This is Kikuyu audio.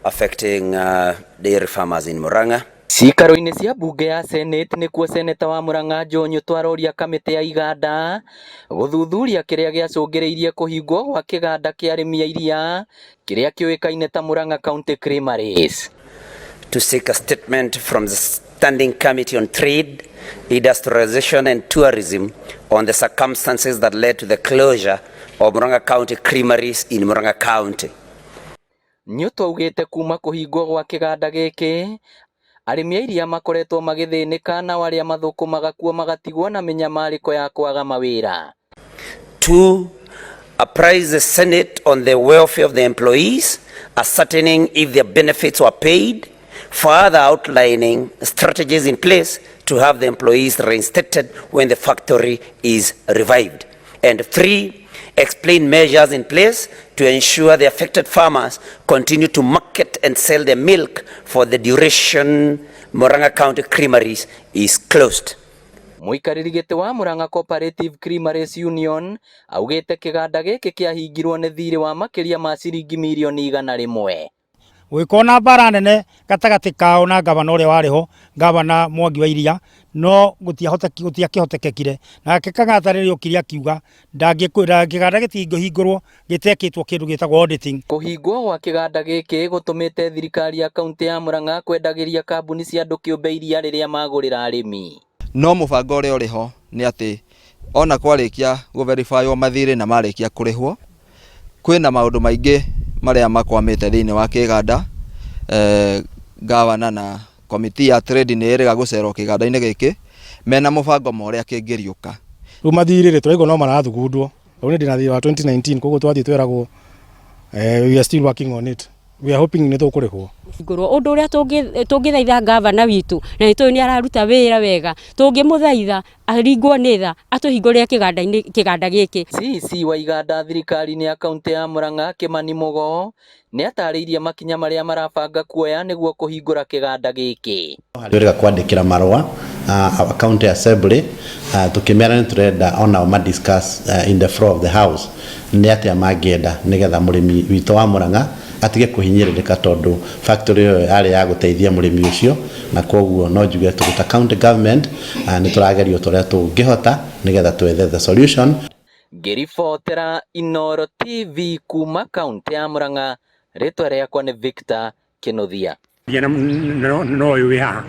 Affecting dairy farmers in Murang'a. Ciikaro-inĩ cia mbunge ya Senate nĩkuo seneta wa Murang'a Joe Nyutu aroria kamĩtĩ ya iganda gũthuthuria kĩrĩa gĩacũngĩrĩirie kũhingwo gwa kĩganda kĩa arĩmi a iria kĩrĩa kĩũĩkaine ta Murang'a County Creameries. To seek a statement from the Standing Committee on Trade, Industrialization and Tourism on the circumstances that led to the closure of Murang'a County Creameries in Murang'a County. Nyutu augĩte kuma kũhingwo gwa kĩganda gĩkĩ arĩmi a iria makoretwo magĩthĩnĩka nao arĩa mathũkũmaga kuo magatigwo na mĩnyamarĩko ya kwaga mawĩra. Two, apprise the Senate on the welfare of the employees, ascertaining if their benefits were paid, further outlining strategies in place to have the employees reinstated when the factory is revived. And three, explain measures in place to ensure the affected farmers continue to market and sell their milk for the duration Murang'a County Creameries is closed. Mũikarĩri gĩtĩ wa Murang'a Cooperative Creameries Union augĩte kĩganda gĩkĩ kĩahingirwo nĩ thirĩ wa makĩria ma ciringi mirioni 100. Gũgĩkorwo na mbara nene gatagatĩ kao na gavana ũrĩa warĩ ho, Gavana Mwangi wa Iria, no gũtiakĩhotekekire. Nake Kang'ata rĩrĩa okire akiuga kĩganda gĩtingĩhingũrwo gĩtekĩtwo kĩndũ gĩtagwo auditing. Kũhingwo gwa kĩganda gĩkĩ gũtũmĩte thirikari ya kaunti ya Murang'a kwendagĩria kambuni cia andũ kĩũmbe iria rĩrĩa magũrĩra arĩmi. No mũbango ũrĩa ũrĩ ho nĩ atĩ ona kwarĩkia gũ-verify mathirĩ na marĩkia kũrĩhwo, kwĩna maũndũ maingĩ marĩa makwamĩte thĩinĩ wa kĩganda. Gavana na komiti ya trade nĩ ĩrĩga gũcerwo kĩganda-inĩ gĩkĩ mena mũbango ma ũrĩa kĩngĩriũka. Rĩu mathirĩ rĩ, tũraigua no marathugundwo. Rĩu nĩ ndĩna thirĩ wa 2019, koguo twathiĩ tweragwo we are still working on it, we are hoping nĩ tũkũrĩhwo. Ngũrwo ũndũ ũrĩa tũngĩthaitha gavana witũ, na nĩ tũĩ nĩ araruta wĩra wega, tũngĩmũthaitha aringwo nĩ tha atũhingũrĩre kĩganda-inĩ kĩganda gĩkĩ. CEC wa iganda thirikari-inĩ ya kaunti ya Murang'a Kimani Mugo nĩ atarĩirie makinya marĩa marabanga kuoya nĩguo kũhingũra kĩganda gĩkĩ. Twĩrĩga kwandĩkĩra marũa our county assembly, tukĩmera nĩ tũrenda onao ma discuss in the floor of the house nĩ atĩa mangĩenda nĩgetha mũrĩmi witũ wa Murang'a atige kũhinyĩrĩrĩka, tondũ factory ĩyo yarĩ ya gũteithia mũrĩmi ũcio. Na koguo no njuge tũrĩ ta county government nĩ tũrageria ũrĩa tũngĩhota nĩgetha twethe the solution. Ngĩribotera Inooro TV kuma kaunti ya Murang'a, rĩtwa rĩakwa nĩ Victor Kinuthia. No ũyũ wĩ haha.